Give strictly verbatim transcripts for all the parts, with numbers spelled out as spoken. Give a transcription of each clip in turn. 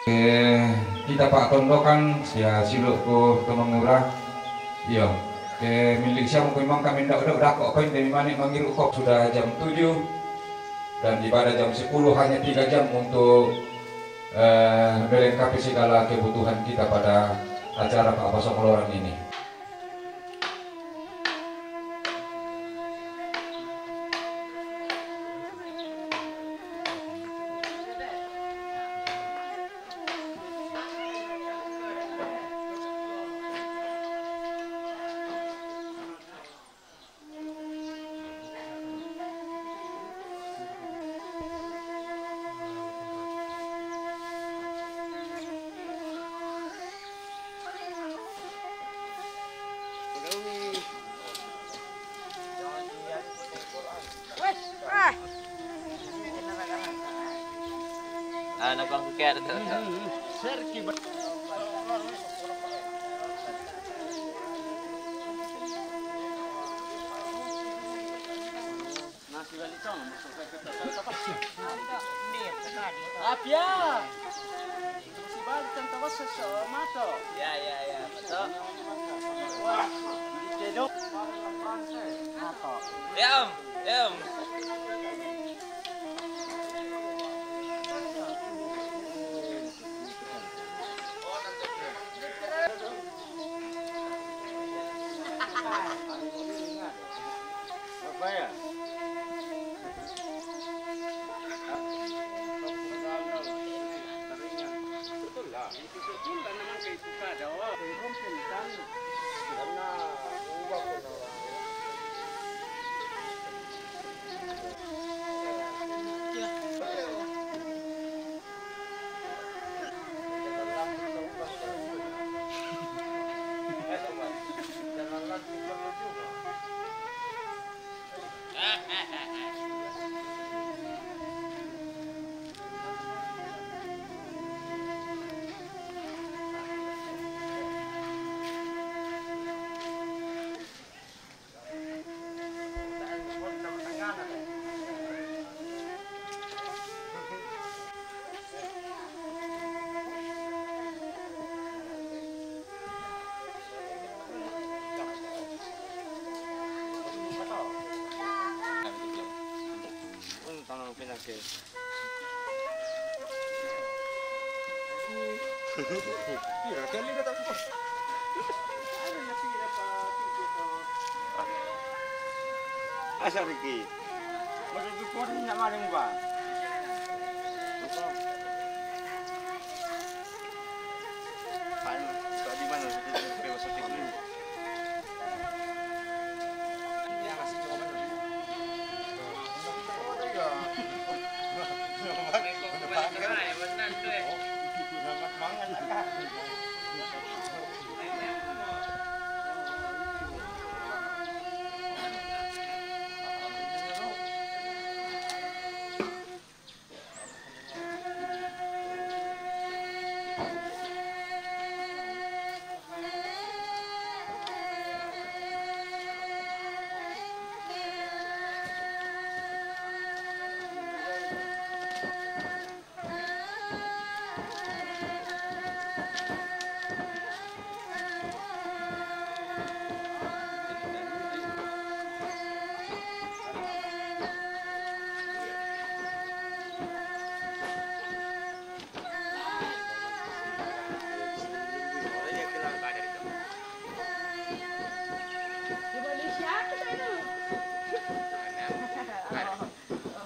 Oke, kita pa'tondokan sia silu' ku to mangura. Iyo. Oke, milik sia mako memang kami ndak, ndak, ndak kok poin demi mane mangiru' kok sudah jam tujuh dan ibadah jam sepuluh, hanya tiga jam untuk, eh, melengkapi segala kebutuhan kita pada acara Pa'basong Oloran ini. Ah, nabang kukiat tu. Apia? Masih balik tanpa basa so mato. Ya, ya, ya, betul. Wah, cedok. Mato. Ya, Om. Ya, Om. Asa Riki. Masuk ke kuat ni nak maling, Bang. Kan, tadi mana? Masuk ke kuat ni.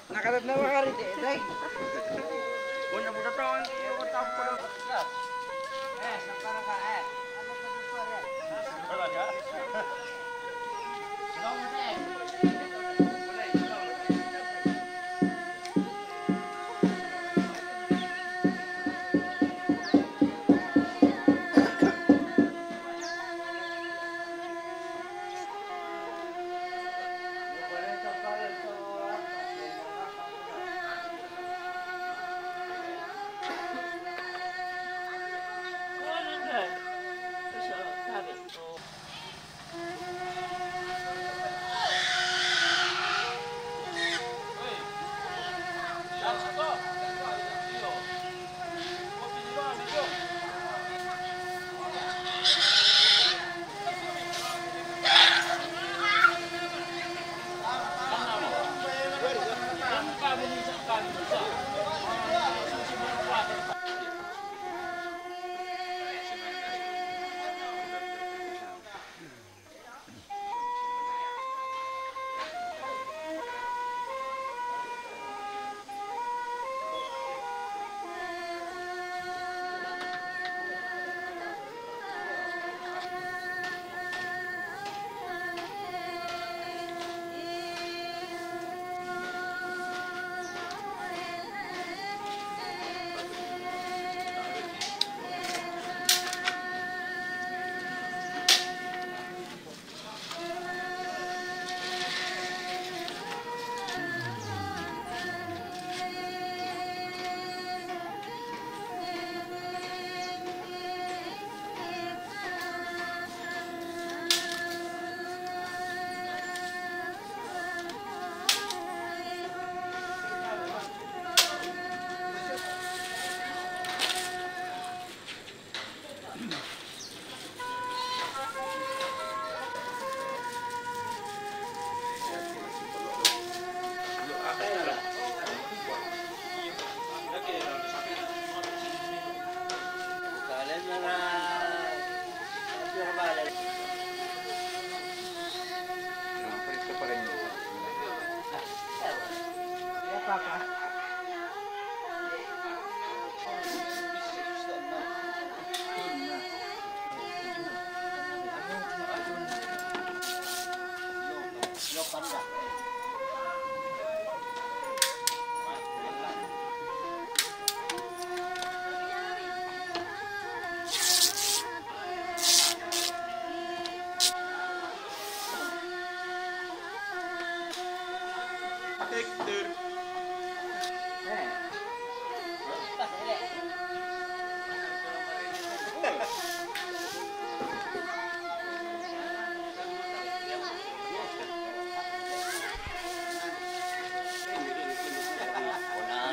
Nakatatnawa ka rin eh, Day. Kung nabuta to, ang iyo ko tapos ko lang. Eh, sa para ka, eh.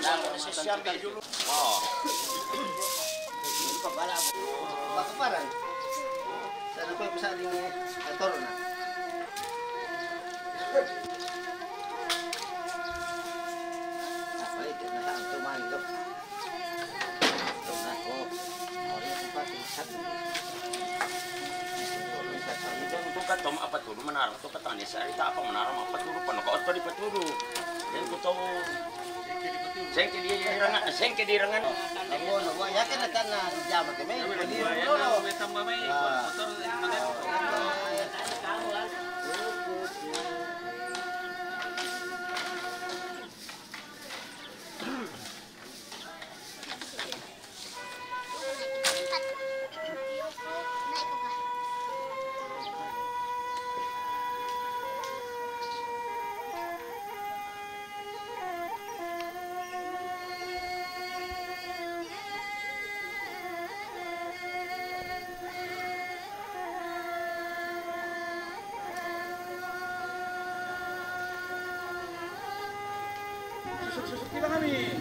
Nah, nah, sisian dulu. Oh. Ini kepala apa? Apa kemarin? Saya lupa pesan ini. Atur, nah. Apa itu? Nah, itu main, tuh. Tuh, nah, oh. Oh, ini tempat ini satu. Itu kan tom apa tuh? Menara tuh katanya saya tak apa menara apa tuh? Pano kau tadi apa tuh? Yang ku tahu. Sengke dia, dia rangan, sengke dia rangan. Nabo, nabo, ya kan, kan, nah, jam ke mai, beli dulu. Tambah mai, motor, Susuk-susuk kita kami.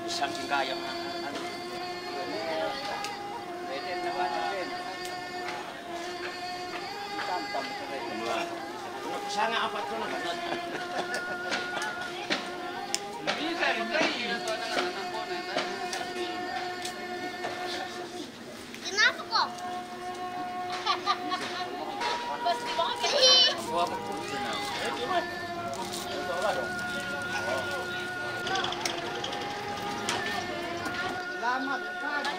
Isang tingkayang na. Sanga apa tu na? Kenapa kok? Selamat pagi.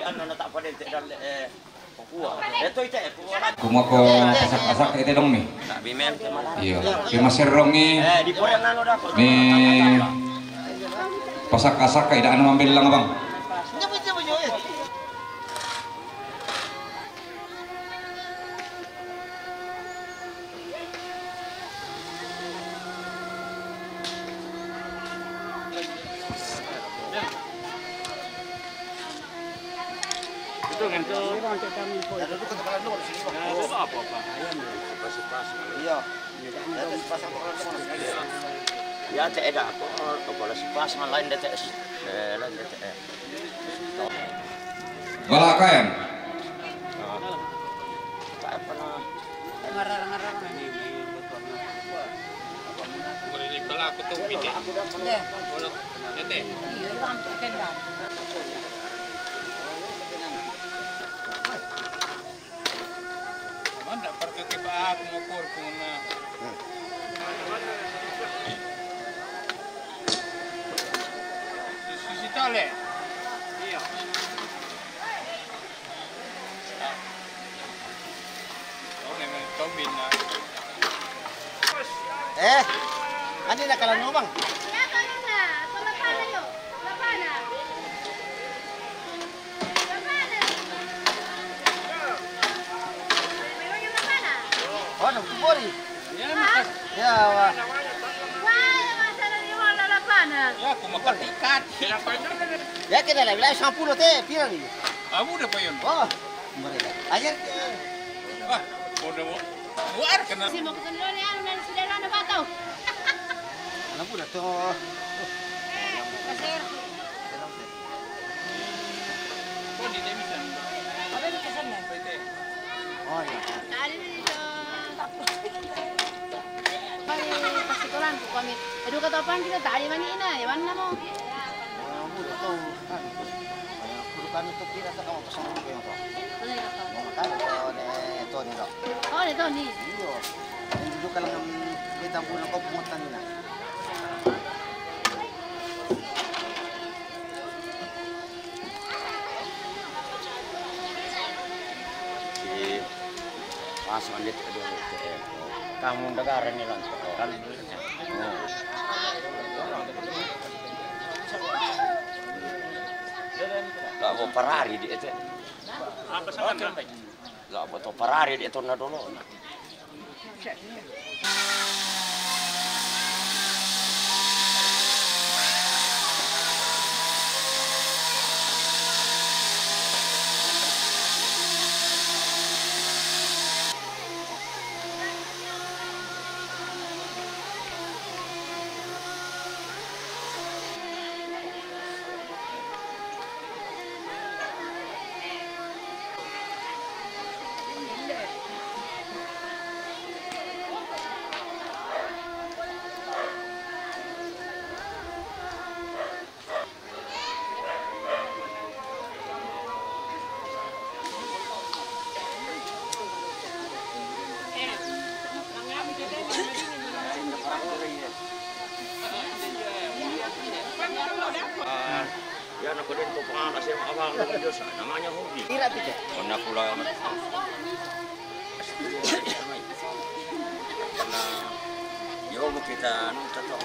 Ano na tak pa din, eh, Kumako pasak-asak ite dong ni. Iyo, pi maserrong ni. Ni pasak-asak ite, anu mambellang, Bang. Iya. Ya, te eda ko, ko pala sipas ngan lain de te, eh, lain de te, eh. Bala kaen. Manda perkeke ba aku ngukur kuna. Sisi tale. Iya. Oh, memang tombin lah. Eh, ani na kala no, Bang. Oh, no, kubori. Ya, wa. Ya, kumakatikat. Ya, kena lah, bilang sampulu te, pira ni? Abu udah payun. Oh, mereka. Ajar. Wah, udah mau. Luar kena. Si mau ketemu ni, anu, nanti sudah lana batau. Anak udah tuh. Kasir. Oh, iya. Tadi ni tu. Pagi pas sekolahan ku kami. Aduh, kata apaan kita tadi mani ina, ya mana mau? Oh, udah tahu kan. Kudu kami tu kira sa kamu pasang dulu yang tu. Mana yang kata? Mau makan tu ni Tony tu. Oh, ni Tony. Iyo. Yang duduk kalau ngam kita pun kau pungutan ni. Si Mas Mandit, aduh, eh, kamu negara ni lang kan. Oh. Lah, mau parari di itu. Apa sama? Lah, mau to parari di itu na dulu. Ya, nak kau dengar tu pengawas yang abang tu, namanya Hobi. Tidak, tidak. Mana pula? Yo, kita anu, kita tahu.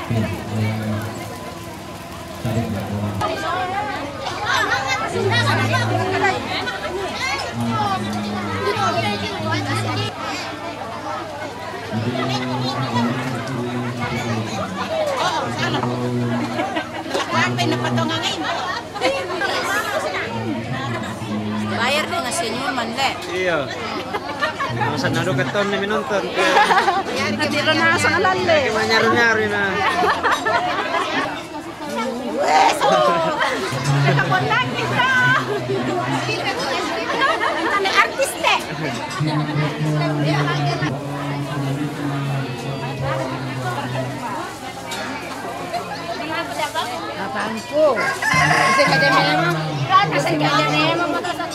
Bayar dengan senyuman, Le. Iya. Masa nado keton nih menonton. Nanti lo nasa lalle. Manyar-nyari nah. Wes, oh. Kita kontak kita. Kita artis, Le. Apaan po? Kasi kanya memang, kasi kanya memang mata sa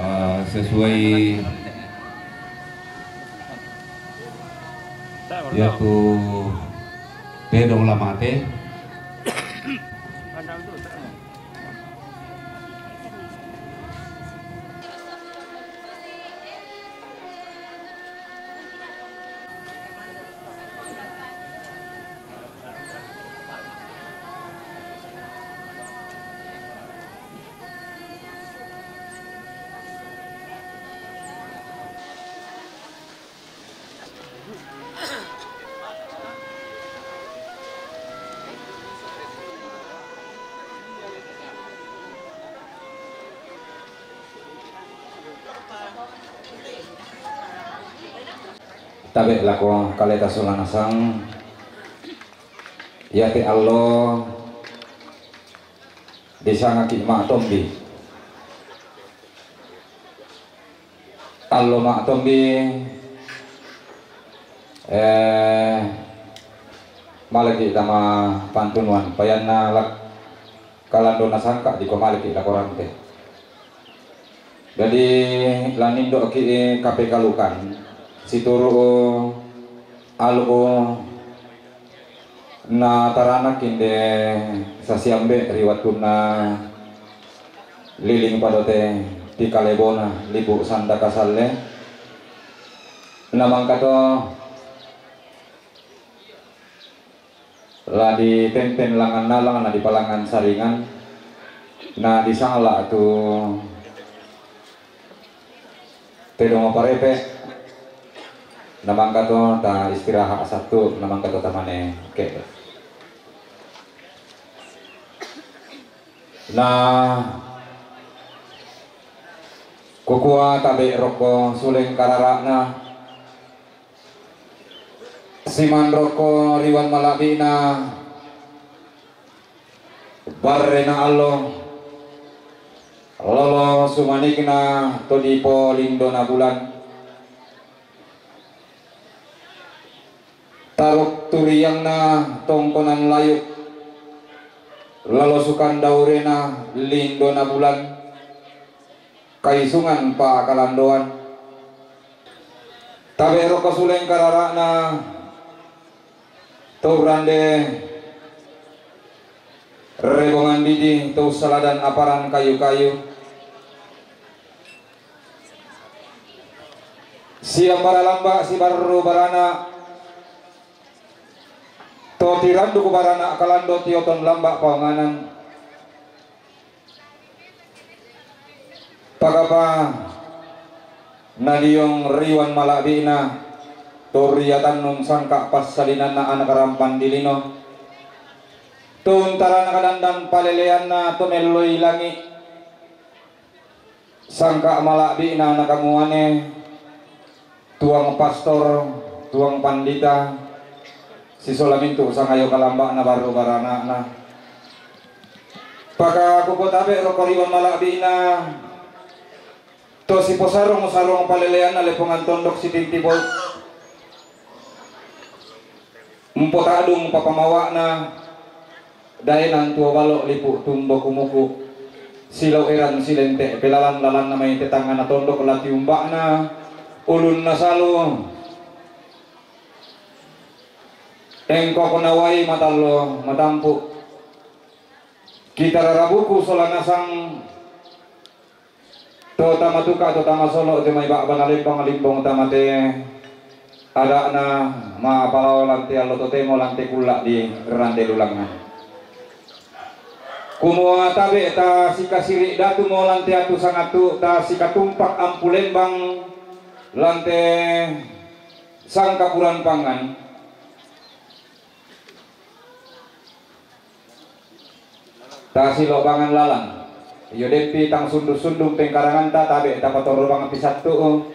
Ah, sesuai yaitu tedong lamate. Tabe' lako kaleta sola nasang, iate allo disangaki' Ma'tombi. Allo Ma'tombi, eh, maleki' tama pantunuan, payanna lak-, kalandona sangka' diko maleki' lako rante. Jadi, la nindo'ki' kapekalukan, situru' alku na taranak inde sasiambe' ri wattunna liling padote ti kalebona libu' sanda kasalle. Na mangkato la ditempen langngan nalang, na dipalangngan saringan, na disangla' tu tedong parepe', na mangkato ta istiraha' sattu, na mangkato tamane ke'de'. Na kukua tabe' rokko suleng karara'na, siman rokko riwan mala'bi'na, barrena allo, lolo sumanikna to dipo lindona bulan, taruk turiangna tongkonan layuk, lalo sukan daurena lindona bulan, Kaisungan pakalandoan. Tabe' roko suleng karara'na to rande rebongan didi to saladan aparan kayu-kayu. Siambara lamba' sibarru barana to tiranduk barana kalando tioton lamba' paonganan. Pagapa nadiong riwan mala'bi'na to riatannung sangka' passalinanna ana' karampan dilino. To untarana kadandan paleleanna to melloi langi'. Sangka' mala'bi'na ana' kamuane, tuang pastor, tuang pandita, sisola mintu' sangayo kalamba'na barru barana'na. Pakakuko tabe' roko riwan mala'bi'na to siposarong-sarong paleleanna lepongan tondok sitintibol. Umpota'dung papamawa'na, daenan tuo balo' lipu' tumbo kumuku', silau eran silente' pelalan-lalanna mai te tangngana tondok latiumba'na, ulunna salu, engkokna uai matallo matampu', kitararabuku sola nasang to tamatuka' to tamasolo' te mai ba'bana lembang limbong tamate ada'na ma'apalao lan te allo totemo lan te kulla' di rande lulangngan. Kumua tabe' ta sikasiri' datu mo lan te atu sangattu, ta sikatumpak ampu lembang lan te sangkapuran pangngan. Ta silo'bangan lalan. Iyo dempi tang sundu-sundung pengkaranganta tabe' tapatorro bang pisattu'u.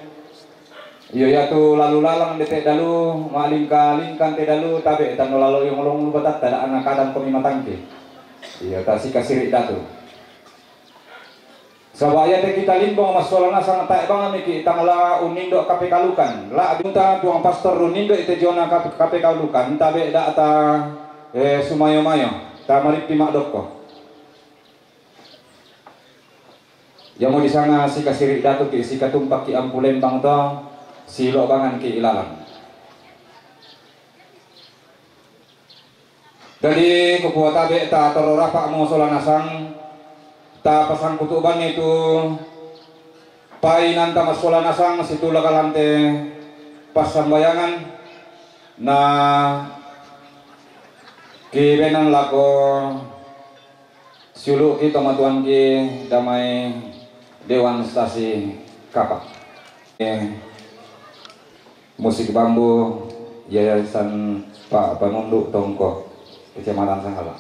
Iyo iatu lalu lalang de te dalu, malingka-lingkan te dalu, tabe' tano lalo yong long lubatatta da'ana kadang komi matangke. Iyo ta sikasiri' datu. Saba' iate kita limbong massola nasang tae' bang miki tangala unnindo' kapekalukan. La' binta tuang pastor unnindo' ite jona kape-, kapekalukan, tabe' da'ta, eh, sumayo-mayo, tamarippi ma'dokko. Yamo disanga sikasiri' datuki, sikatumpakki ampu lembang to, silo'banganki ilalang. Jadi, kukua tabe' ta torro rapa'mo sola nasang, ta pasangkutu' banni tu painanta massola nasang situla kalante passambayangan, na kibenan lako siulu'ki tomatuangki damai Dewan Stasi Kapak. Eh, Musik Bambu, Yayasan Pak Panundu Tongko, Kecamatan Sangala.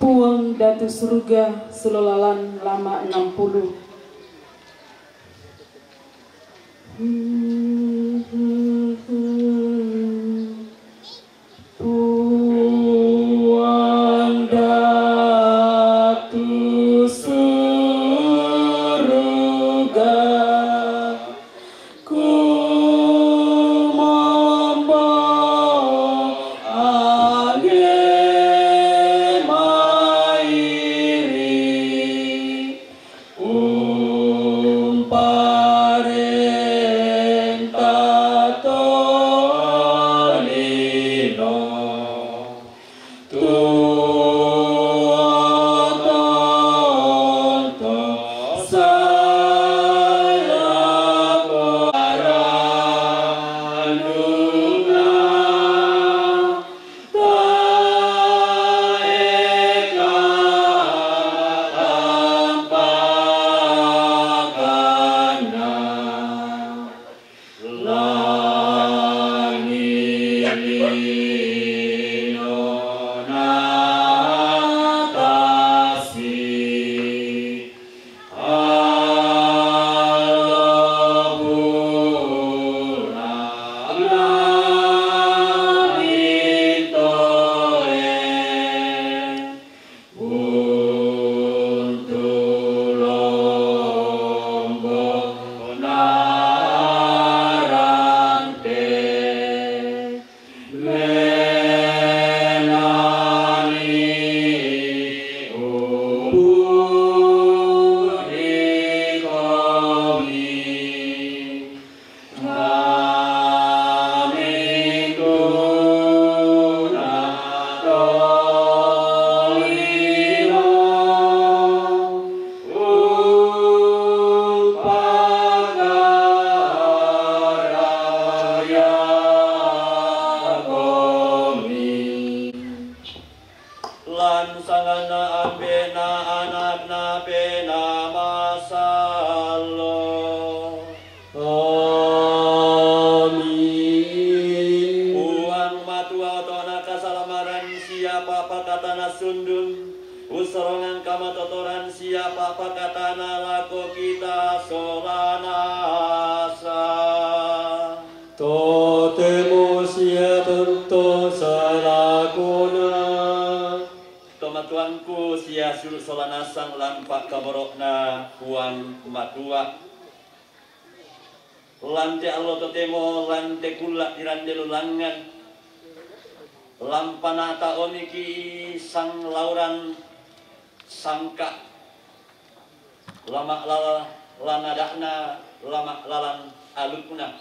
Puang Datu Suruga, Sulolalan lama enam puluh. Puang Datu Suruga, kumombo age mairi, umparenta tolino. Tuotonto salako aranuna, taeka tampakana. Langilino natasi, alobulana nitoe. Untu lombo narante menani upu di komi. Mamitu na tolino, umpaka raya komi. Lan sangana ambe'na anakna pena masallo. Amin. Puang Matua oto'na kasalamaran sia pa'pakatana sundun, ussorongang kamatotoran sia pa'pakatana lako kita sola nasa. Totemo sia tonto salakona. Tomatuangku sia siulu' sola nasang lan pa'kaboro'na Puang Matua. Lan te allo totemo, lan te kulla' tirande lulangngan, lan pana'ta omiki sanglauran sangka', la ma'lala lan ada'na, la ma'lalan alukna.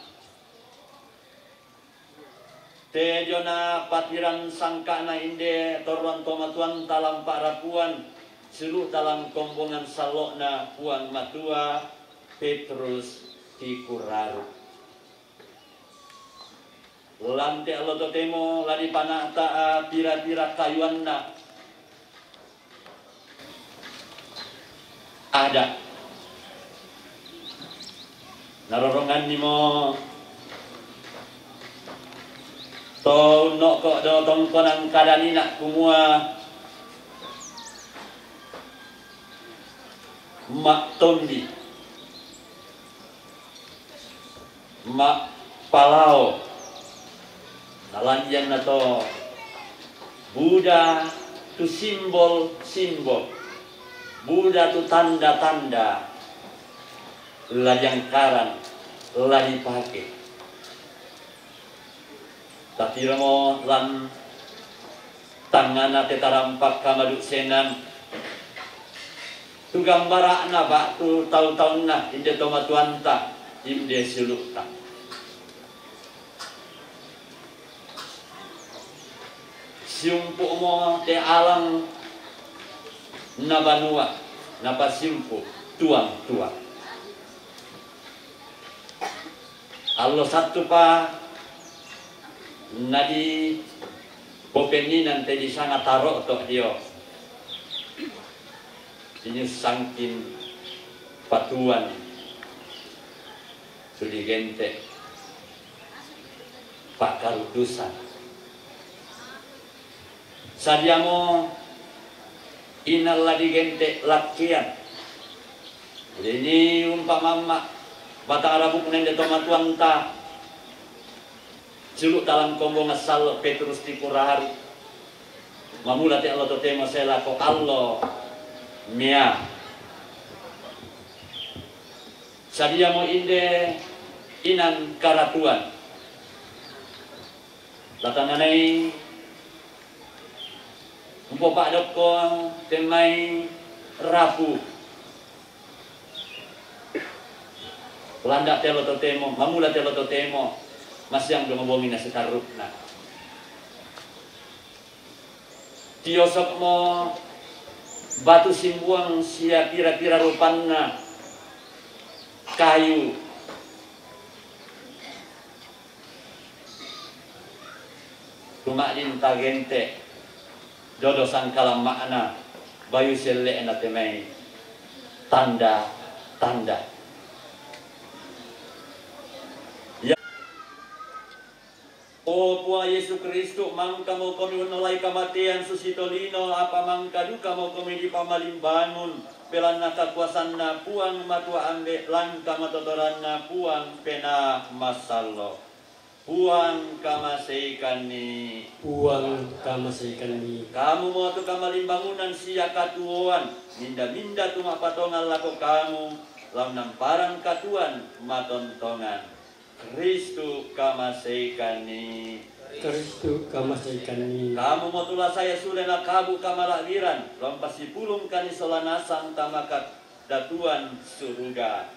Te diona patirang sangka'na inde torroang tomatuanta lan pa'rapuan, siulu'ta lan kombongan sallo'na Puang Matua, Petrus Tikuraru. Lan te allo totemo la dipana'ta pira-pira kayuanna ada'. Narorongannimo to unno'ko' do tongkonan kadanina kumua ma'tombi, ma'palao. Nalandianna to buda tu simbol-simbol, buda tu tanda-tanda la diangkaran, la dipake. Tatiramo lan tangngana te tarampak kamadu' senan, tu gambara'na ba'tu tau-taunna inde tomatuanta, inde siulu'ta. Siumpu'mo te alang na banua, napasiumpu' tuang-tuang. Allo sattupa nadipopenninan te disanga taro' to dio. Sinyussangkin patuan sudi gente' pa'karudusan. Sadiamo Inalla digente' lakkeang. Jadi, ni umpamamma batang rabukna inde tomatuanta, julu' talang kombongan sallo Petrus Tipuraharu. Mamula te allo totemo sae lako allo mea. Sadiamo inde inan karatuan. Latananai umpopa'dokko temmai rapu. Landa' te allo totemo, mamula te allo totemo, masiang dua bongi na sitarru'na. Tiosokmo batu simbuang sia pira-pira rupanna kayu. Tuma'din tagente' dodo sangkalamma'na bayu selle'na te mai tanda-tanda. Ya. O Puang Yesu Kristu, mangkamokomi unnolai kamatean susi tolino, apa mangka dukamokomi dipamalimbangun, belanna kakuasanna Puang Matua Ambe' langka matotoranna Puang Penaa Masallo'. Puang kamaseikanni. Puang kamaseikanni. Kamumo tu kamalimbangunan sia katuoan, minda-minda tu ma'patongan lako kamu, la unnamparang katuoan matontongan. Kristu kamaseikanni. Kristu kamaseikanni. Kamumo tu la sae sule nakabu' kamala'biran, la umpasipulungkanni sola nasang tama kadatuan suruga.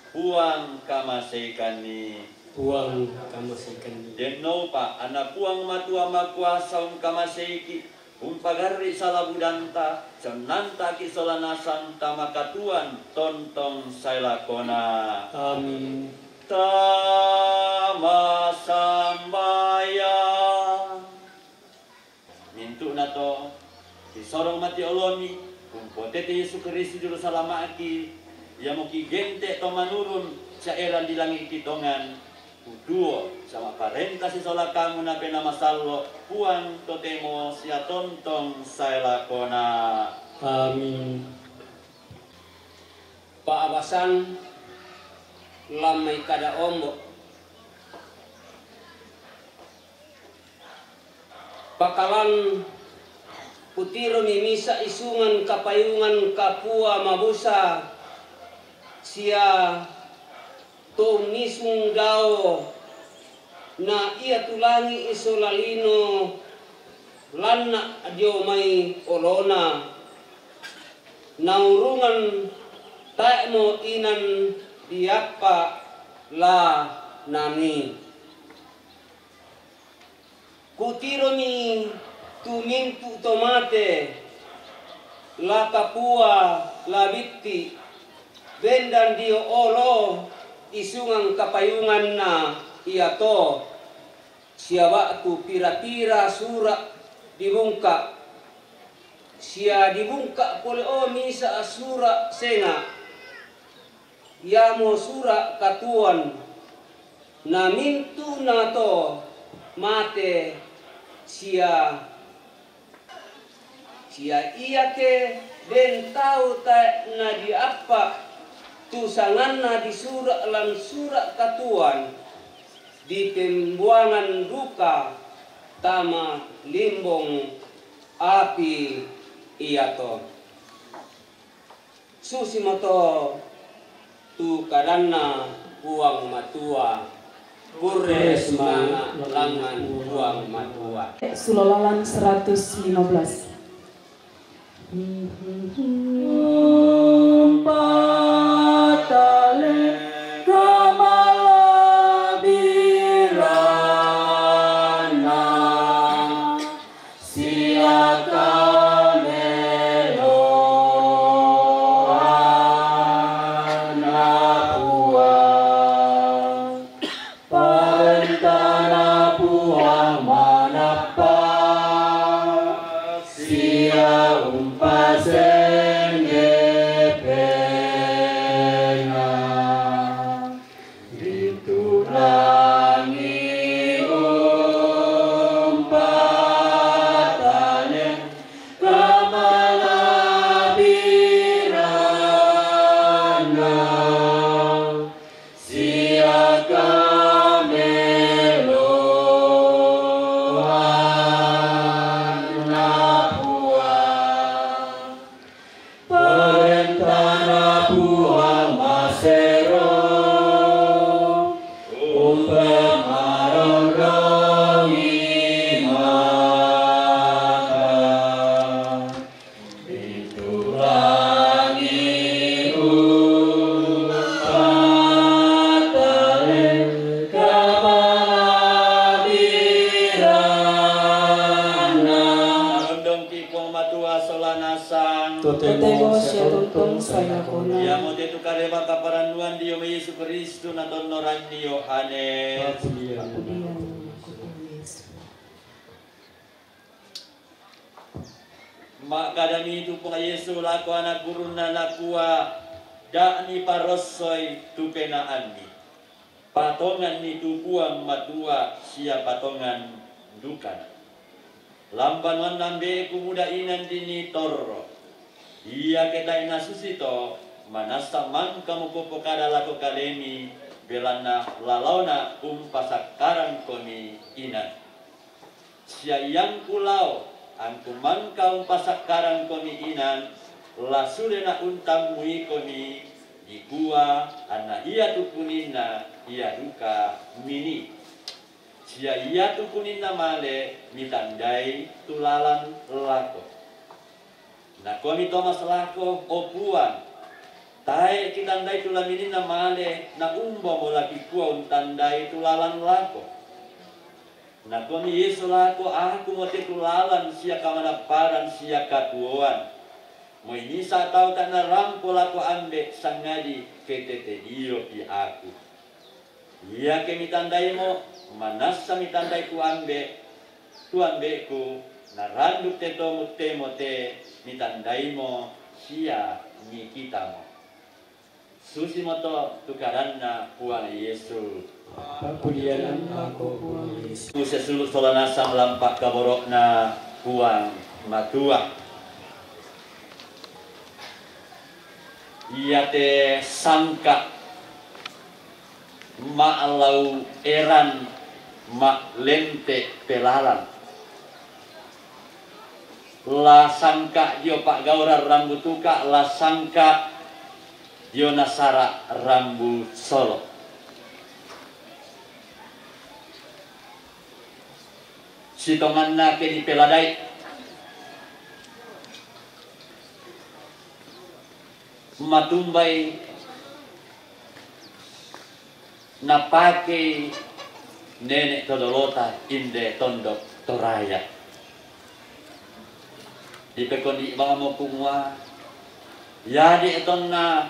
Puang kamaseikanni. Puang kamaseikanni. Dennoupa anna Puang Matua Makuasa ungkamaseiki', umpagarri' sala budanta, sennantaki' sola nasang tama katuoan tontong sae lakona. Amin. Tama sambayang. Mintu'na to, sisorong mati olomi, umpotete Yesu Kristu Juru Salama'ki, iamo kigente' to manurung, sia eran di langi'ki tongan, kutuo, sia ma'parenta sisola kamu na Penaa Masallo', Puang totemo sia tontong sae lakona. Amin. Pa'basang lammai kada ombo'. Pakalang kutiromi misa' isungan kapayungan kapua mabusa sia to unnisung dao, na iatu langi' sola lino lanna' dio mai olona. Naurungan tae'mo inan diappa' la nanii. Kutiromi tu mintu' to mate, la kapua, la bitti', bendan dio olo isungang kapayunganna iato, sia ba'tu pira-pira sura' dibungka', sia dibungka' pole'o misa' sura' senga'. Iamo sura' katuoan, na mintu'na to mate sia, sia iake den tau tae' nadiappa' tu sanganna disura' lan sura' katuoan, dipembuangan duka tama limbong api iato. Susimoto tu kadanna Puang Matua, kurre sumanga' langngan Puang Matua. Sulolalan seratus lima belas. Umpatale kamala'birang sia kameloanna Puang. Parentana Puang manappa sia umpaseng Sang. Totemo sia tontong sai lakona. Iamo te tu kareba kaparannuan dio mai Yesu Kristus na tonnoran ni Yohanes. Papudian. Papudian. Makkadami tu Puang Yesu lako ana' gurunna, nakua, "Da' miparossoi tu penaammi. Patonganni tu Puang Matua sia patongan dukana. Lambanuanna Ambe'ku muda inang dinni torro. Iake tae' nasusito, manassa mangkamo kupokada lako kalemi, belanna lalaona umpasakkarangkomi inang. Sia iangku lao, angku mangka umpasakkarangkomi inang, la sulena untammuikomi, dikua anna iatu kuninna ia duka mini. Sia iatu kuninna male mitandai tu lalan lako." Nakuami Tomas lako, "O Puang, tae' kitandai tu lamininna male, na umbamo la kikua untandai tu lalan lako?" Nakuami Yesu lako, "Akumo te tu lalan sia kamanapparan sia katuoan. Moi misa tau tanarampo lako Ambe' sangadi ketete diopi Aku. Iake mitandaimo, manassa mitandai tu Ambe', tu Ambe'ku, naranduk te to muttemo te mitandaimo sia mikitamo." Susimoto tu kadanna Puang Yesu. Papudian mako Puang Yesu. Sesulu sola nasang lampa kaboro'na Puang Matua. Iate sangka ma'lau eran ma'lente pelalan. La sangka dio pa'gauran rambu tuka, la sangka dio nasara rambu solo. Sitonganna ke dipeladai, matumbai napakei nene' todolota inde Tondok Toraja. Dipekkondi' bangmo kumua, iadi' tonna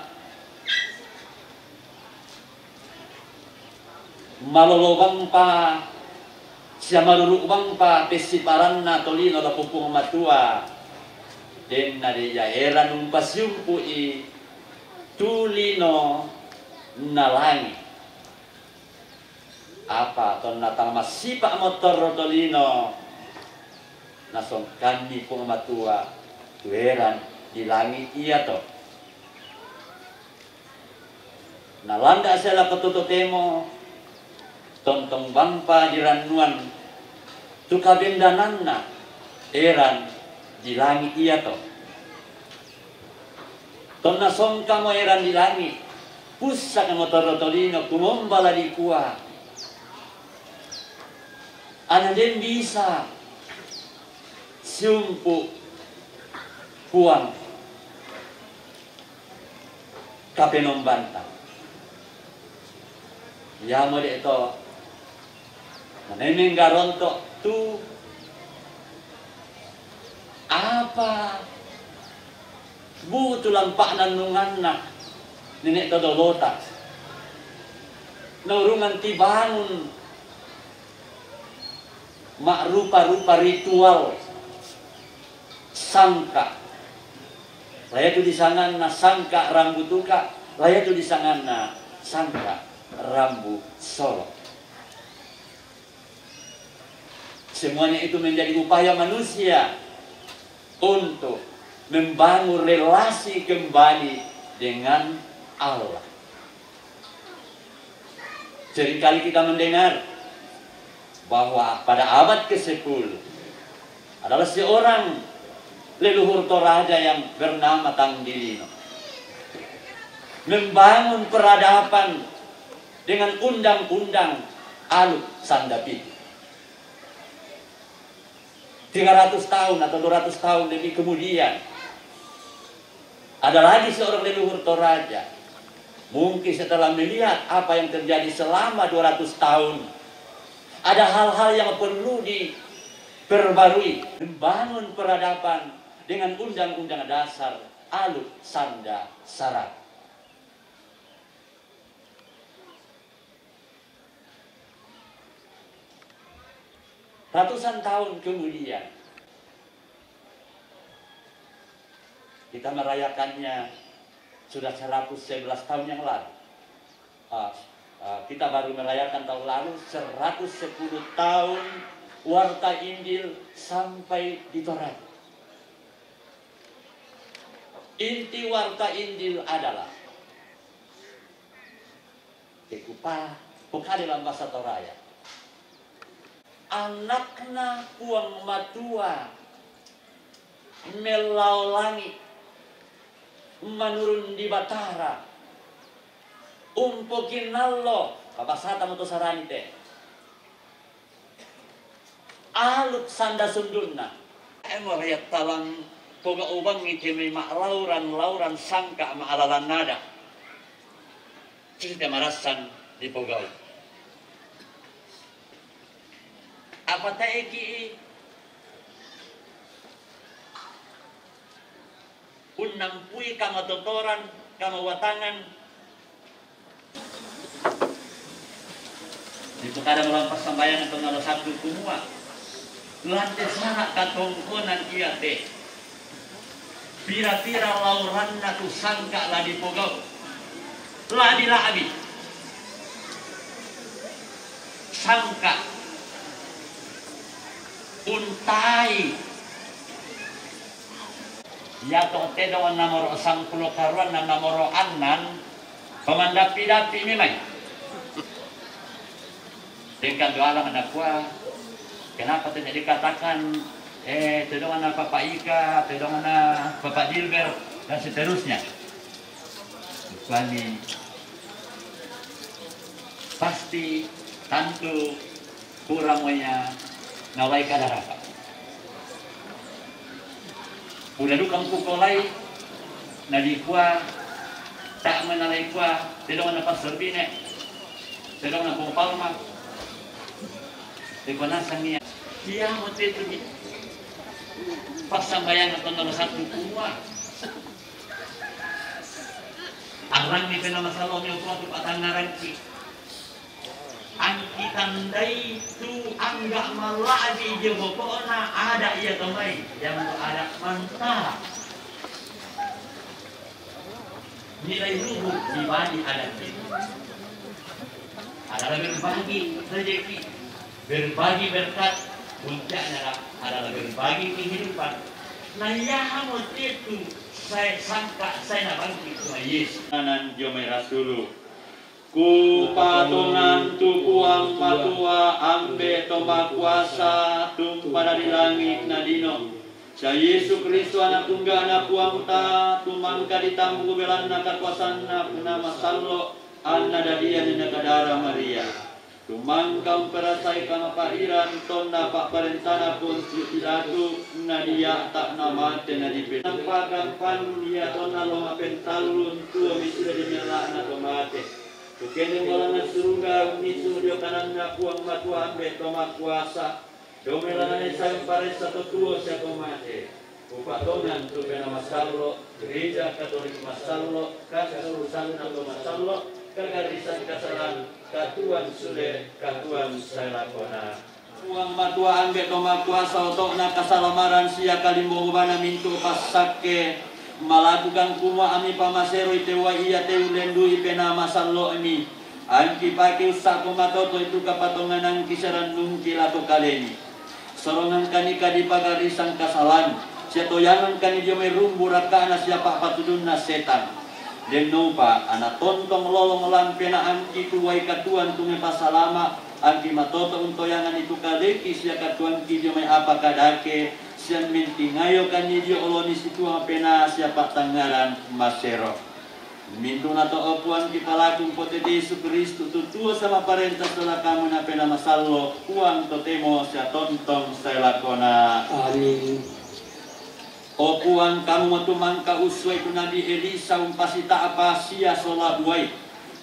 malolo bangpa sia maruru' bangpa pessiparanna tolino lako Puang Matua, denna de ia eran umpasiumpu'i tu lino na langi'. Apa tonna tang massipa' mottorro tolino, nasongkanni Puang Matua tu eran di langi' iato. Nalanda' sia lako tu totemo, tontong bangpa dirannuan tu kabendananna eran di langi' iato. Tonna songkamo eran di langi', pussakamo torro tolino, kumomba la dikua, anna den bisa siumpu' Puang Kapenombanta. Iamo de' to manemmeng garonto' tu apa bu'tu lampa'na nennunganna nene' todolota. Naurungan tibangun ma'rupa-rupa ritual sangka. Laitu disanganna sangka rambu tuka, laitu disanganna sangka rambu solo. Semuanya itu menjadi upaya manusia untuk membangun relasi kembali dengan Allah. Seringkali kita mendengar bahwa pada abad kesepuluh adalah seorang leluhur Toraja yang bernama Tang Dilino membangun peradaban dengan undang-undang Aluk Sandapitu. Tiga ratus tahun atau dua ratus tahun lebih kemudian, ada lagi seorang leluhur Toraja. Mungkin setelah melihat apa yang terjadi selama dua ratus tahun, ada hal-hal yang perlu diperbarui. Membangun peradaban dengan Undang-Undang Dasar Aluk Sanda Sarat. Ratusan tahun kemudian, kita merayakannya sudah seratus sebelas tahun yang lalu. Ah, ah, kita baru merayakan tahun lalu seratus sepuluh tahun Warta Injil sampai di Toraja. Inti Warta Injil adalah, te ku pa-, pokade dalam bahasa Toraja, anakna Puang Matua melao langi, manurun di Batara, umpokinallo, pabasata mo to sarani te, aluk sanda sundunna. Emo ria talang pogau bangi te mai ma'lauran-lauran sangka ma'alalan nada. Cita marassan di pogau. Apa taeki unnampui kamatotoran, kamauatangan. Dipokada lam passambayangan tonna lo Sabtu kumua, lante sara katongkonan iate, pira-pira lauranna tu sangka la dipogau, la dila'bi. Sangka untai. Iato tedong namoro sangpulo karuan na namoro annan, pamandappi-dappi memai. Dengkan doa la nakua, kenapa tidak dikatakan, eh, tedong na Papa Ika, tedong na Papa Dilber, dan seterusnya. Kuani, pasti tantu kurang waya nawai kadaraka. Pura dukang kukolai, nadikua, tak menalai kua, tedong na Pastor Bine, tedong na Bung Palma, teko nasang ia. Ia mo tetumi. Passambayangan tonna lo Sabtu kumua. Arrang ni pena masallo mi opo tu patangngarangki. Angki tandai tu angga malla'bi dio bokona ada ia tomai, yang ada mantara. Nilai luhur dibanding ada. Adalah berbagi rezeki, berbagi berkat, puncaknya adalah berbagi kehidupan. Nah, ia mo tetu saya sangka saya na bangkit Tuhan Yesus. Nan dio mai rasulu. Kupatongan tu Puang Matua Ambe' to makuasa, tumpada ri langi' na lino. Sia Yesu Kristo Ana' Tungga'na Puangta, tumangka ditambung belanna kakuasanna Puang Masallo', anna dadianni nakadara Maria. Tumangka umperasai kamapariran tonna pa'parentana Pontius Pilatus, nadia' ta' namate nadipe-, nampaka pannun ia tonna lo ma'pentallung tuo mi suda ri mella'na to mate. Tukene bolanna suruga, unnisung dio kananna Puang Matua Ambe' to makuasa, dao mai lana'na Isa umparessa to tuo sia to mate. Kupatongan tu Penaa Masallo', Gereja Katolik Masallo', katurusanna to masallo', kagarisan kasalan, katuoan sule, katuoan sae lakona. Puang Matua Ambe' to makuasa, oto'na kasalamaran sia kalimbobana mintu' passakke, malakukan kumua ami pamaseroi te uai iate ullendu'i Penaa Masallo'mi. Angki pake ussa'ko matoto'i tu kapatonganangki sia rannungki lako kalemi. Sorongangkani kadi pagarisan kasalan, sia toyangangkani dio mai rumbu rakka'na sia pa'patudunna setang. Dennoupa ana' tontong lolong lan penaangki tu uai katuoan tu mai pasalama', angki matoto' untoyanganni tu kaleki sia katuoangki dio mai apa kadake, sia mentingayokanni dio oloni situang penaa sia pa'tangngaran masero. Mintu'nato, o Puang, kipalaku umpotetei Yesu Kristus, tu tuo sia ma'parenta sola kamu na Penaa Masallo', Puang totemo sia tontong sae lakona. Amin. O Puang, kamumo tu mangka ussuai tu Nabi Elisa umpasita'pa sia sola uai,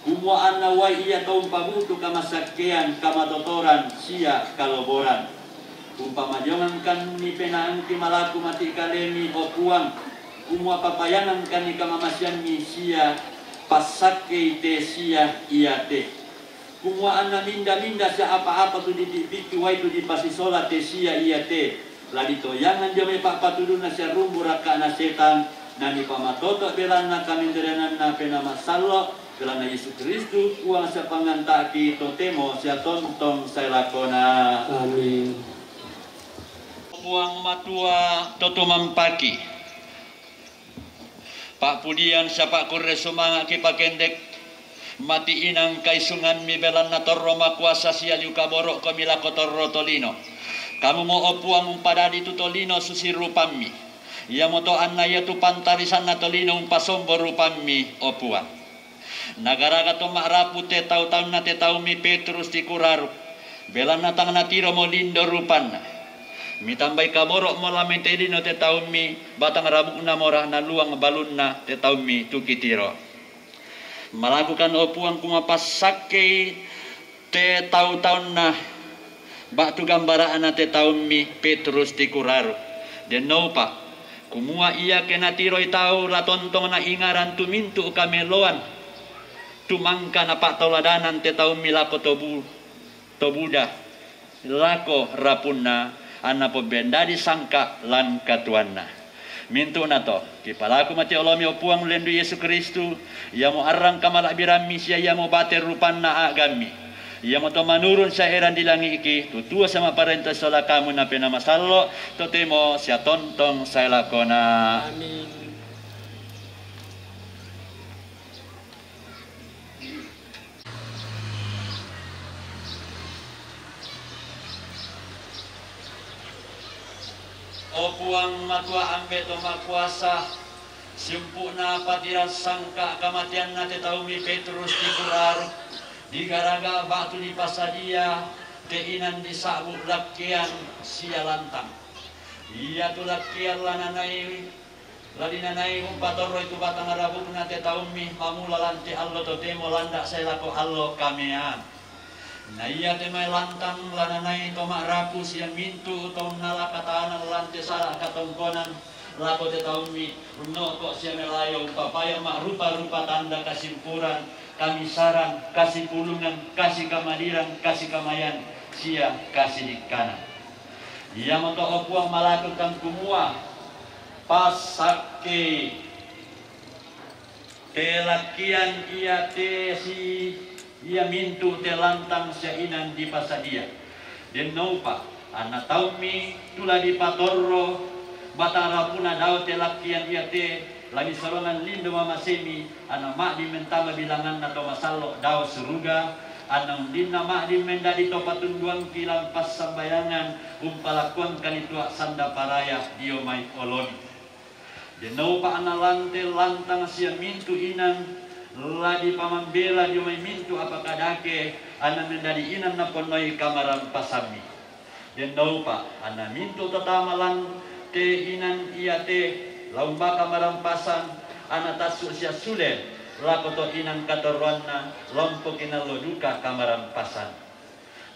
kumua anna uai iato umpabu'tu kamasakkean, kamatotoran sia kaloboran. Umpama jongankan ni pena'angki malaku mati kalemi, o Puang, kumua papayangankan ni kamamasianmi sia passakkei te sia iate. Kumua anna minda-minda sia apa-apa tu dipikpikki uwai tu dipasisola te sia iate, la ditoyangan dio mai pa'patudunna sia rumbu rakka'na setan, na nipamatoto' belanna kamenderenanna Penaa Masallo', belanna Yesu Kristus, Puang sia Panganta'ki, totemo sia tontong sae lakona. Amin. Puang Matua to tumampaki. Pa'pudian sia pa'kurre sumanga'ki pakendek, mati inang kaisungammi belanna torro makuasa sia liu kaboro'komi lako torro tolino. Kamumo, o Puang, umpadadi tu tolino susi rupammi. Iamoto anna iatu pantarisanna tolino umpasombo rupammi, o Puang. Nagaraga to ma'rapu te tau-taunna te taummi Petrus ti Kuraruk, belanna tang natiromo lindo rupanna. Mitambai kaboro'mo la metei lino te taummi, batang rabu'na mora naluang balunna te taummi tu kitiro. Malakukan, o Puang, kumapassakkei te tau-taunna ba'tu gambara'na te taummi Petrus ti Kuraruk. Dennoupa, kumua iake natiroi tau la tontong naingarang tu mintu' kameloan, tu mangka napa'tauladanan te taummi lako tobu-, tobuda, lako rapunna, anna pombendadi sangka' lan katuoanna. Mintu'nato, kipalaku mati olomi, o Puang, lendu' Yesu Kristus, iamo arrang kamala'birammi sia iamo bate rupanna a'gammi. Iamoto manurung sia erang di langi'ki, tu tuo sia ma'parenta sola kamu na Penaa Masallo', totemo sia tontong sae lakona. Amin. O Puang Matua Ambe' to Makuasa, siumpu'na patirang sangka' kamateanna te taummi Petrus ti Kuraruk, digaraga ba'tu dipasadia te inang disa'bu lakkeang sia lantang. Iatu lakkeang la nanai La dinanai umpatorroi tu batang rabu'na te taummi mamula lan te allo totemo landa' sae lako allo kameang. Na iate mae lantang la nanai to ma'rapu sia mintu' to unnala katanan lan te sala' katongkonan lako te taummi, unno'ko' sia melayo umpapayo ma'rupa-rupa tanda kasimpuran, kamisaran, kasipulungan, kasikamadiran, kasikamayan, sia kasidikkanan. Iamoto, o Puang, malakukan kumua passakkei te lakkian iate si ia mintu' te lantang sia inang dipasadia. Dennoupa anna taummi tu la dipatorro batang rapu'na dao te lakkian iate, la misorongan lindo mamasemi, anna ma'din mentama bilanganna to masallo' dao suruga, anna undinna ma'din mendadi to patunduangki lan passambayangan, umpalakuangkani tua' sanda paraya dio mai oloni. Dennoupa anna lan te lantang sia mintu' inang la dipamambela dio mai mintu' apa kadake, anna mendadi inang naponnoi kamarampasammi. Dennoupa anna mintu' tatama lan te inang iate la umbaka marampasan, anna tassu' sia sule lako to inang katorroanna, la umpokinallo duka kamarampasan.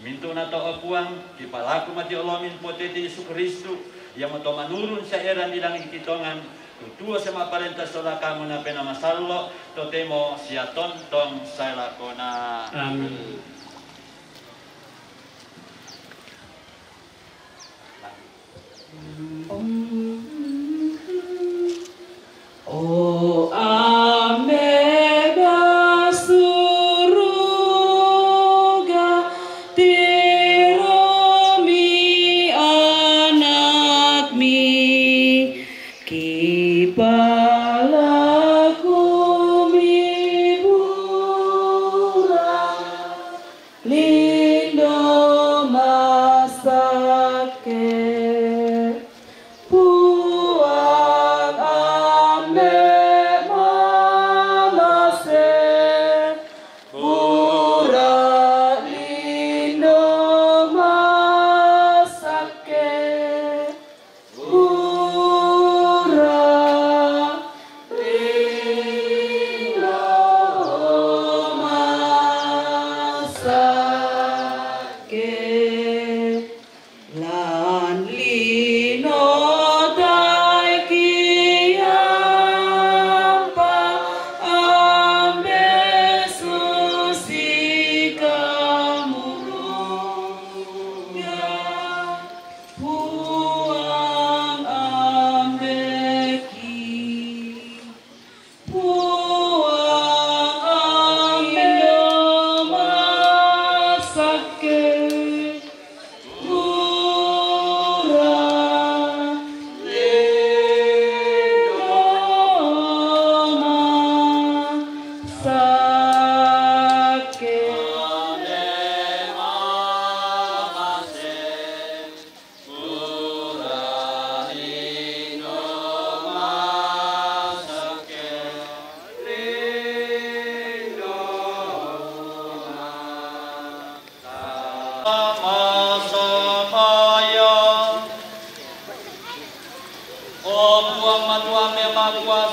Mintu'nato, o Puang, kipalaku mati olomi potete Yesu Kristus, iamoto manurung sia erang di langi'ki tongan, tu tuo sia ma'parenta sola kamu na Penaa Masallo', totemo sia tontong sae lakona. Amin. O Ambe' basuruga, tiromi anakmi, kipalakumi bura. Lindo massakke.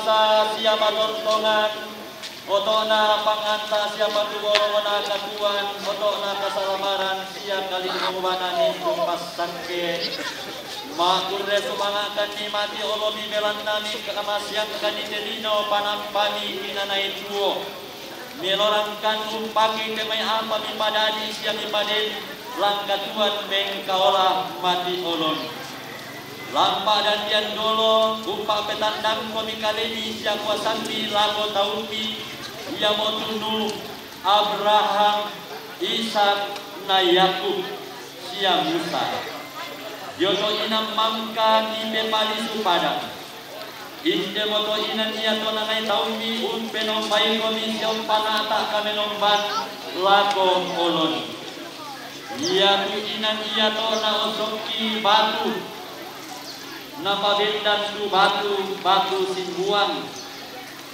Sa sia patontongan, oto'na panganta sia patubolongona katuoan, oto'na kasalamaran sia kalimbong bana mintu passakke. Makkurre sumanga'kanni mati olomi belanna mi kamasiangkanni te lino panampami kinanai tuo. Melorangkan umpake te mai apa mipadadi sia mipadedi, langkatuan mengkaola mati olon. Lampa dandian dolo, umpa'petandangkomi kalemi sia kuasammi lako taummi, iamotu Nuh, Abraham, Ishak, na Yakub, sia Musa. Dio to inang mangka nipepalisu padang. Indemo to inang iato nanai taummi umpenombaikomi sia umpana'ta kamenomban lako olon. Iatu inang iato naosokki batu, napabendan tu batu, batu simbuang,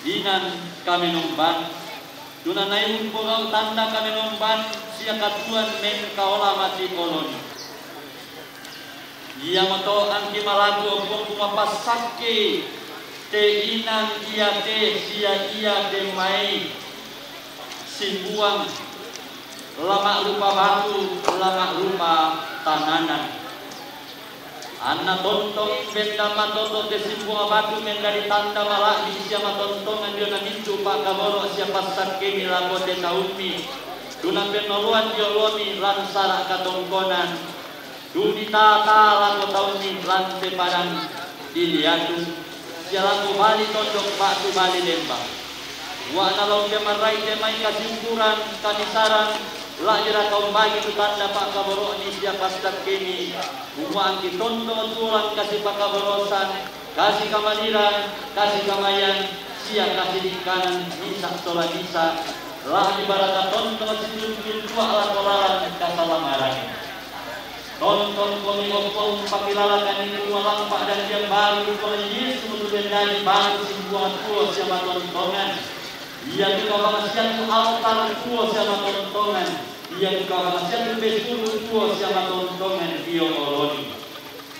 inang kamenomban. Tu nanai umpogau tanda kamenomban sia katuoan mengkaola mati olon. Iamoto angki malaku Puangku mapassakke te inang iate sia iate mai simbuang, la ma'rupa batu, la ma'rupa tananan. Anna tontong benda matoto te simbuang batu mendadi tanda mala'bi sia matontongan diona mintu pa'kaboro sia passakkemi lako te taummi, tu napennoloan dio olomi lan sara katongkonan. Tu ditata lako taummi lan te padang Iliatu, sia lako bali tondok ba'tu bali lembang. Ua'na lao te marai te mai kasimpuran, kamisaran, la'bira kaumbagi tu tanda pa'kaboro'mi sia passakkemi, umua angki tontong tuo lan kasipakaborosan, kasi kamalirang, kasi kamayang, sia kasi dikkanan misa' sola misa', la'bi barata tontong situru-turu lako lalan kasalamaran. Tontongkomi o Puang, pakilalakanni kumua lampa dandian baru Puang Yesu tu mendadi baru simbuang tuo sia matontongan. Iatu kabangsiang altar tuo sia matontongan. Iatu kabangsiang pesuru tuo sia matontongan dio oloni.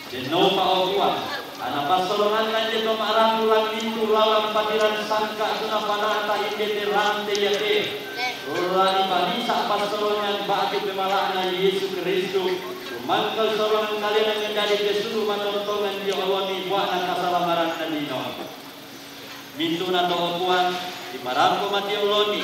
Dennopa o Puang, anna passolonganna inde to ma'rapu lan mintu lalan patirang sangka tu napana'ta inde te rante iate. La dipanisa passolongan ba'tu pemala'na Yesu Kristus, tu mangkal solongan kalena mendadi pesuru matontongan dio oloni bua'na kasalamaranna lino. Mintu'na to o Puang, diparampo mati oloni,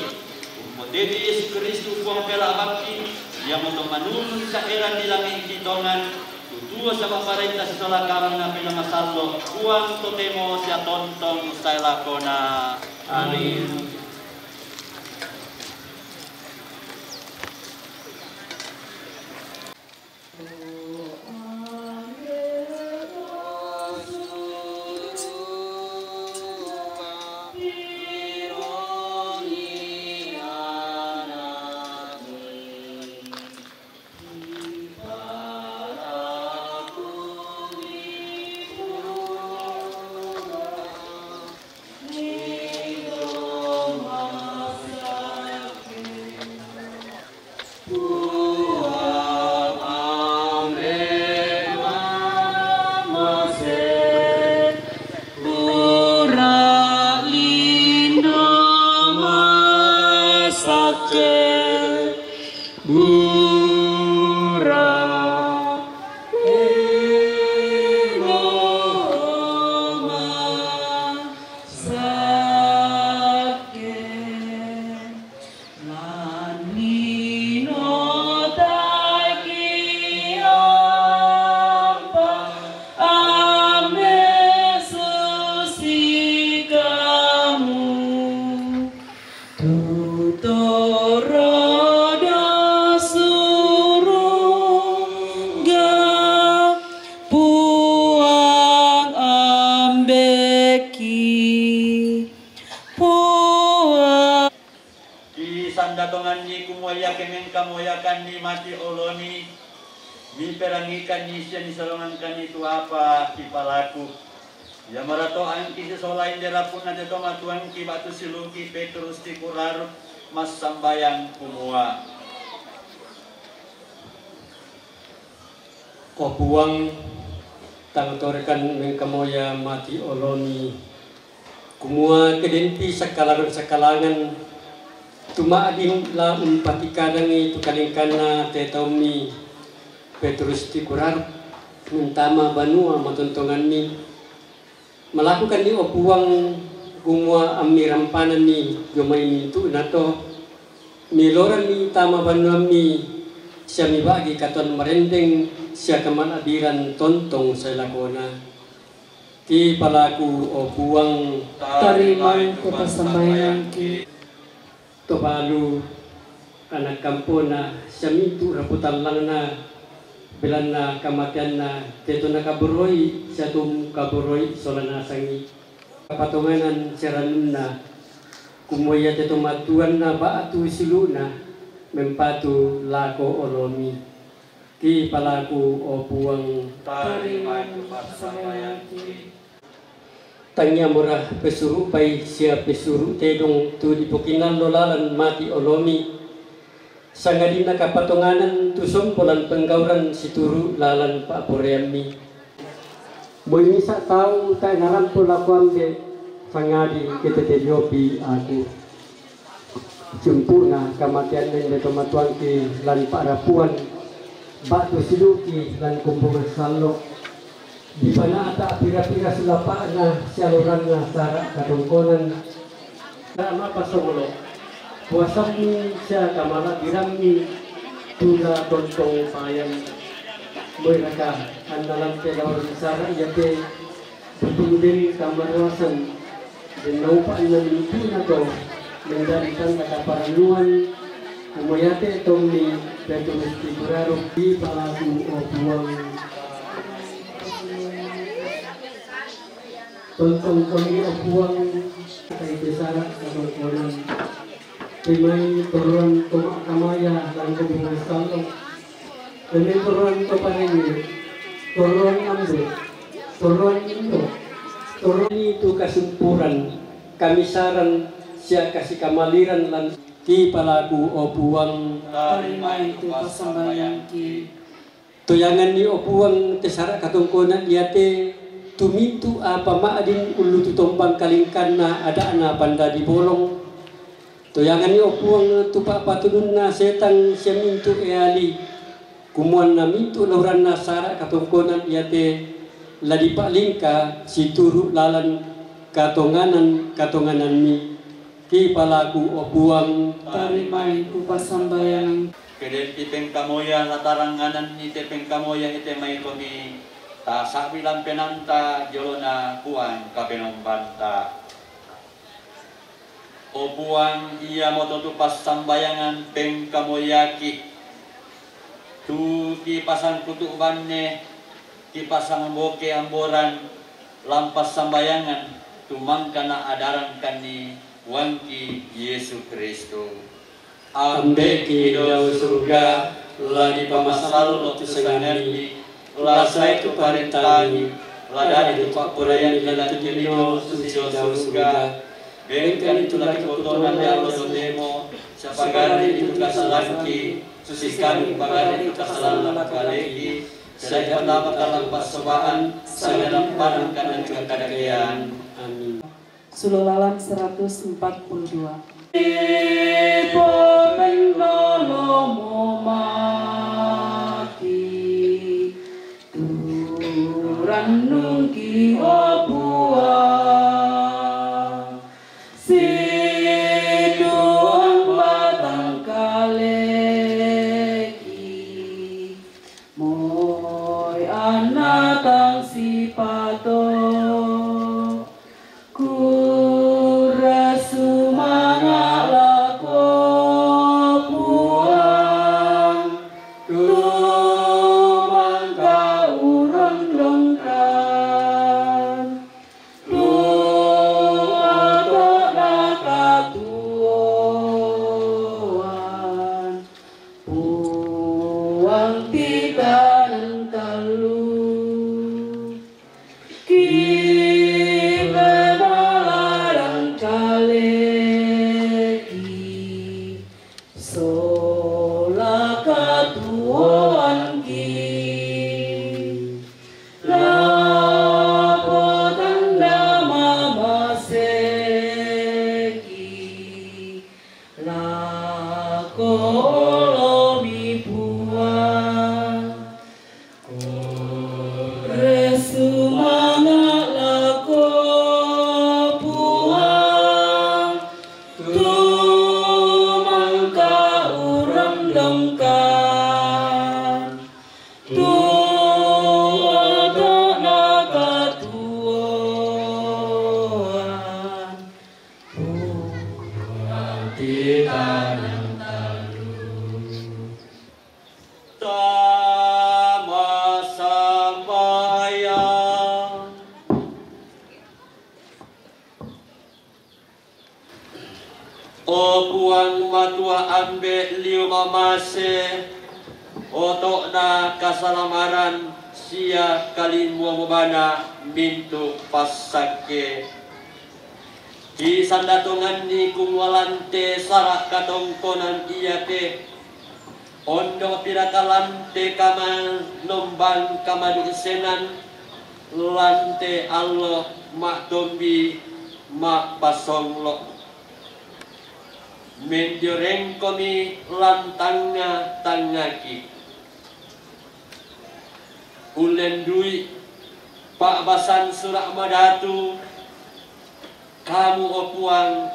umpotete Yesu Kristus Puang pela bakki, iamoto manurung sa'eran di langi'ki tongan, tu tuo sia ma'parenta sisola kamu Nabi na masallo, Puang totemo sia tontong sae lakona. Amin. Kisanda tonganni kumua iake mengkamoyakanni mati oloni, miperangikanni sia nisolongankanni tu apa kipalaku. Ia marato angki sisola inde rapu'na te tomatuangki ba'tu siulu'ki Petrus ti kuraruk massambayang kumua, O Puang, tang torekan mengkamoya mati oloni, Kumua kedenti sakalangan-sakalangan, tuma'din la umpatikadangi tu kalingkanna te taummi Petrus Tikuraruk, mentama banua matontonganni. Malakukanni, o Puang, kumua ammirampananni jomai mintu'nato, miloranni tama banuammi, sia mibagi katuoan marendeng sia kamala'biran tontong sae lakona. Kipalaku, o Puang. Tarimai tu passambayangki. To balu, ana' kampona, sia mintu' rapu tallangna, belanna kamateanna, te to nakaboroi sia to mukaboroi sola nasangi. Kapatonganan sia rannunna, kumua iate to matuanna ba'tu siulu'na mempatu lako olomi. Kipalaku, o Puang. Tarimai tu passambayangki. Tangiamora pesurupai sia pesuru' tedong tu dipokinallo lalan mati olomi, sangadinna kapatonganan tu sombo lan penggauran situru' lalan pa'poraiammi. Moi misa' tau tae' narampo lako ambe', sangadi' ke tete diopi aku. Sempurna kamateanna inde to matuangki lan pa'rapuan, ba'tu siulu'ki lan kombongan sallo'. Dipana'ta' pira-pira sulapa'na sia loranna sara' katongkonan. Sara' ma'pasongolo', puasammi sia kamala'birammi tu la tontong payan. Moiraka anna lan te laoran sara' iate, tutunu den kamaruasan, den naupa'na mintu'nato, mendaritanta kaparannuan, kumua iate tommi Petrus Tikuraruk. Kipalaku, o Puang. Tontongkomi, o Puang, tai te sara' katongkonan. Te mai torroan to ma'kamaya lan kombongan sallo'. Te mai torroan to parenge, torroan ambe', torroan indo', torroan tu kasumpuran, kamisaran sia kasikamallaran lan. Kipalaku, o Puang. Tarimai tu passambayangki. Toyanganni, o Puang, te sara' katongkonan iate, tu mintu' apa ma'din ullutu tombang kalingkanna ada'na pandadi bolong. Toyanganni, o Puang, tu pa'patununna setang sia mintu' eali, kumuanna mintu' lauranna sara' katongkonan iate, la dipa'lingka situru' lalan katonganan-katonganammi. Kipalaku, o Puang. Tarimai tu passambayang. Kedenti pengkamoya la tarangngananni te pengkamoya ete maikomi, tasa'bi lan penaanta diolona Puang Kapenombanta. O Puang, iamoto tu passambayangan pengkamoyaki, tu kipasangkutu' banne, kipasangboke amboran lan passambayangan, tu mangka naadarangkanni Puangki Yesu Kristus. Ambe'ki dao suruga, la dipamasallo' tu sanganni, la sae tu parentami, la dadi tu pa'poraianni lan tu lino susi dao suruga. Bengkani tu la kibotona ri allo totemo, sia pagarri' tu kasalangki, susi kami pagarri' tu kasalanna pakaleki, sia dipatapaka lan passobaan, sangadamparan kana kadakean. Amin. Sulu lalan seratus empat puluh dua. Ipomengngolomo mati, tu rannungki, o Puang, situang batang kaleki, moi anna tang sipato. Kurre sumanga' lako Puang. Kita yang talu. Tama sambayang. O Puang Matua, ambe' liu mamase oto'na kasalamaran sia kalimbuang bobana mintu' passakke. Kisandatonganni kumua lan te sara' katongkonan iate, ondong piraka lan te kamanombang kamadu'senan, lan te allo ma'tombi ma'pasonglo'. Mendiorengkomi lan tangnga-tangngaki. Ullendui pa'basan Sura' Madatu, Kamu, o Puang,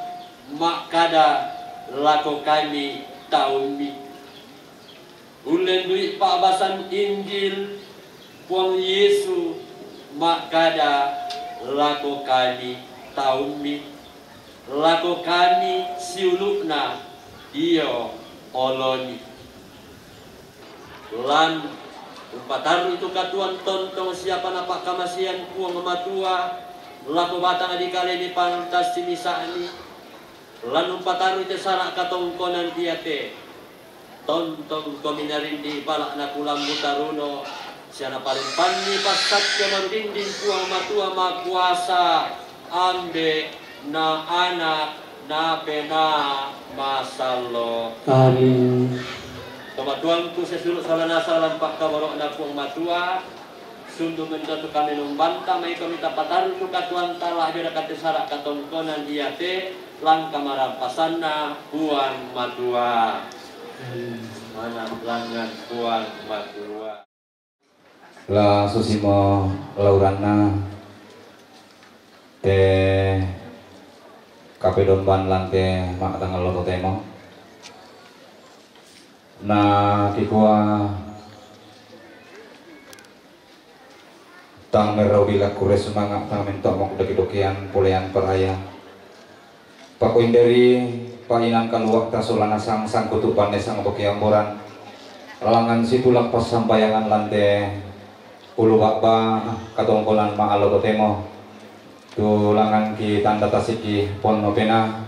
ma'kada lako kami taummi. Ullendui pa'basan Injil, Puang Yesu ma'kada lako kami taummi, lako kami siulu'na dio oloni. Lan umpatarru'i tu katuoan tontong siapa napa'kamasean Puang Matua lako batang dikalemi pantassimisa'mi, lan umpatarru'i te sara' katongkonan iate, tontongkomi narindi' bala' nakulambu taruno, sia napalempanni passakke marudinding Puang Matua makuasa, Ambe', na Ana', na Penaa Masallo'. Amin. Tomatuangku sesulu' sola nasang lan pa'kaboro'na Puang Matua, sundung mento tu kamenombanta, maikomi tapatarru' tu katuoanta lan dio dakatte sara' katongkonan iate, lan kamarampasanna Puang Matua. Amin. Manang langngan Puang Matua. La susimo lauranna te kapedomban lan te ma'tangallo totemo. Na kikua tang merrau bila kurre sumanga', tang mento'mo kudoki-dokian polean paraya. Pakoinderi pa'inang kalua'ta sola nasang sangkutu' banne sangboke amboran, langngan situla' passampayangan lan te ulu ba'ba katongkonan ma'allo totemo, tu langngan kitanda tasikki ponno penaa,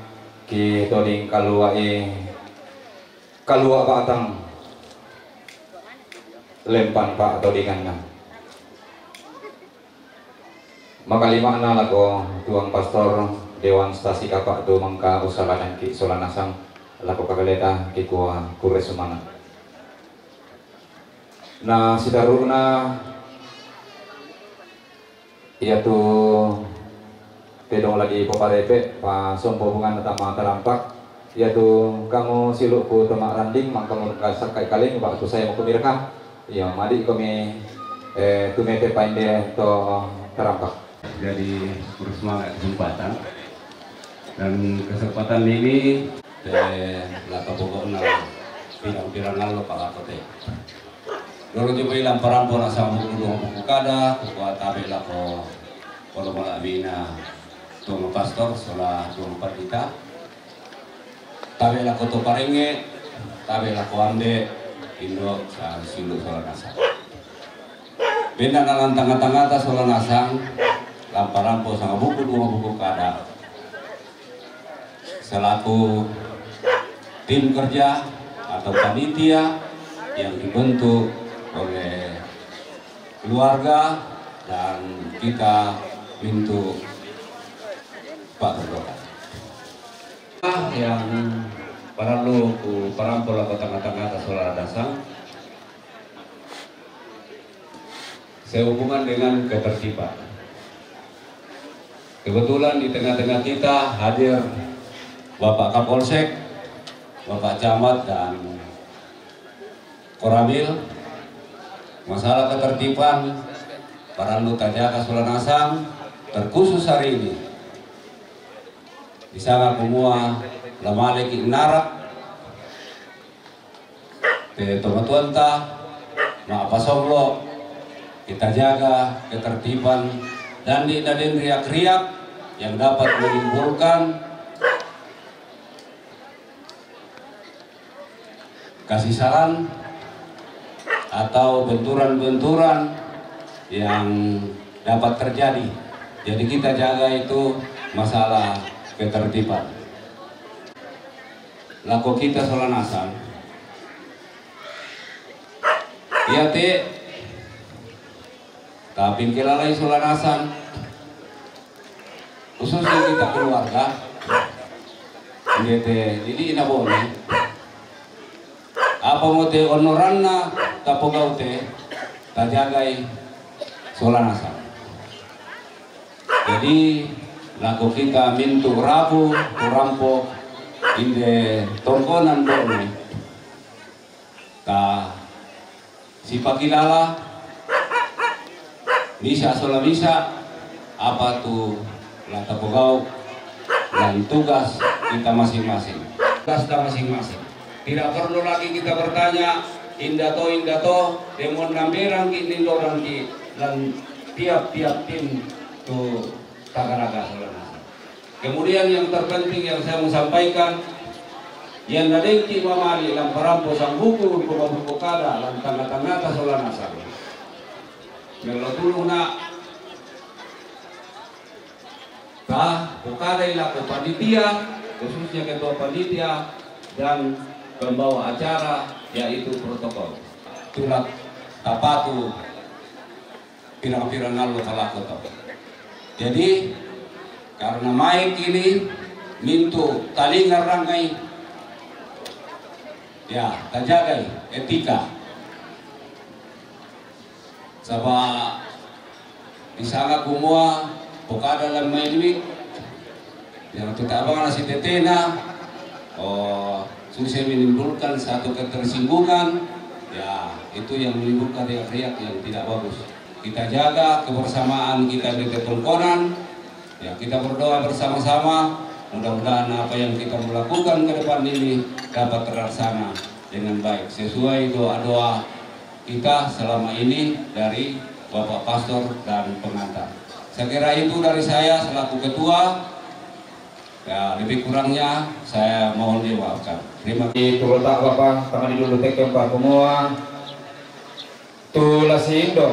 kitoding kalua'i kalua' ba'tang lempan pa'todinganna. Makalima'na lako Tuang Pastor Dewan Stasi Kapa' tu mangka usaladangki' sola nasang lako pagaleta, kikua kurre sumanga'. Na sitarru'na iatu tedong la dipoparepe', pasompo bunganna tama tarampak, iatu kamu siulu'ku to ma'randing, mangka murka sakka'i kaling, ba'tu sae mukumirka. Iya, madi'komi, eh, tumete painde to tarampak. Jadi, terus semangat kesempatan. Dan kesempatan ini, eh, laka pokokna pirang-pirang allo palako te. Dolo jumai lamparampo nasang buku dua buku kada, kukua tabe' lako polo mala'bina tuang pastor, sola tuang pandita. Tabe' lako to parengnge', tabe' lako ambe', indo', sa-, siulu' sola nasang. Benda na lan tangnga-tangngata sola nasang, lamparampo sanga buku dua buku kada. Selaku tim kerja atau panitia yang dibentuk oleh keluarga dan kita mintu Pak Berdoa. Yang parallu kuparampo lako tangnga-tangngata sola nasang sehubungan dengan ketertiban. Kebetulan di tengah-tengah kita hadir Bapak Kapolsek, Bapak Camat, dan Koramil. Masalah ketertiban parallu tajaga sola nasang, terkhusus hari ini. Disanga kumua la maleki' nara' te tomatuanta ma'pasonglo', kita jaga ketertiban dan di-, dan riak-riak yang dapat menimbulkan kasih saran atau benturan-benturan yang dapat terjadi. Jadi kita jaga itu masalah ketertiban. Lako kita Solanasan. Iya te, tapi kelalai Solanasan. Khususnya kita keluarga. Iya te, jadi ina bone. Apa mo te onoranna tapogau te, tajagai Solanasan. Jadi, lako kita mintu rapu, tu rampo, inde tongkonan bone. Ta sipakilala, misa sola misa, apa tu la tapogau, dan tugas kita masing-masing. Tugas kita masing-masing. Tidak perlu lagi kita bertanya, indato, indato, demon namberang ki, nindorang ki, dan tiap-tiap tim tu tagaraga Solanasan. Kemudian yang terpenting yang saya mau sampaikan, yang nadengki mamali lam parampo sang buku, buku kada, lam tangga-tangga ta Solanasan. Yang lo tulung nak, ta, pokada ila ke panitia, khususnya ketua panitia dan pembawa acara, yaitu protokol. Tulak tapatu pirang-pirang allo palako to. Jadi, karena maik ini mintu talinga rangai, ya, tajagai etika. Saba disanga kumua pokada lam mai duit, yang tutabang nasi tetena, oh, susah menimbulkan satu ketersinggungan, ya, itu yang menimbulkan riak-riak yang tidak bagus. Kita jaga kebersamaan kita di tetungkonan, ya, kita berdoa bersama-sama, mudah-mudahan apa yang kita melakukan ke depan ini dapat terlaksana dengan baik, sesuai doa-doa kita selama ini dari Bapak Pastor dan pengantar. Saya kira itu dari saya selaku ketua. Ya, lebih kurangnya saya mohon dimaafkan. Terima kasih. Turun tak Bapak, tangan dulu tekem Pak semua. Tulasindo.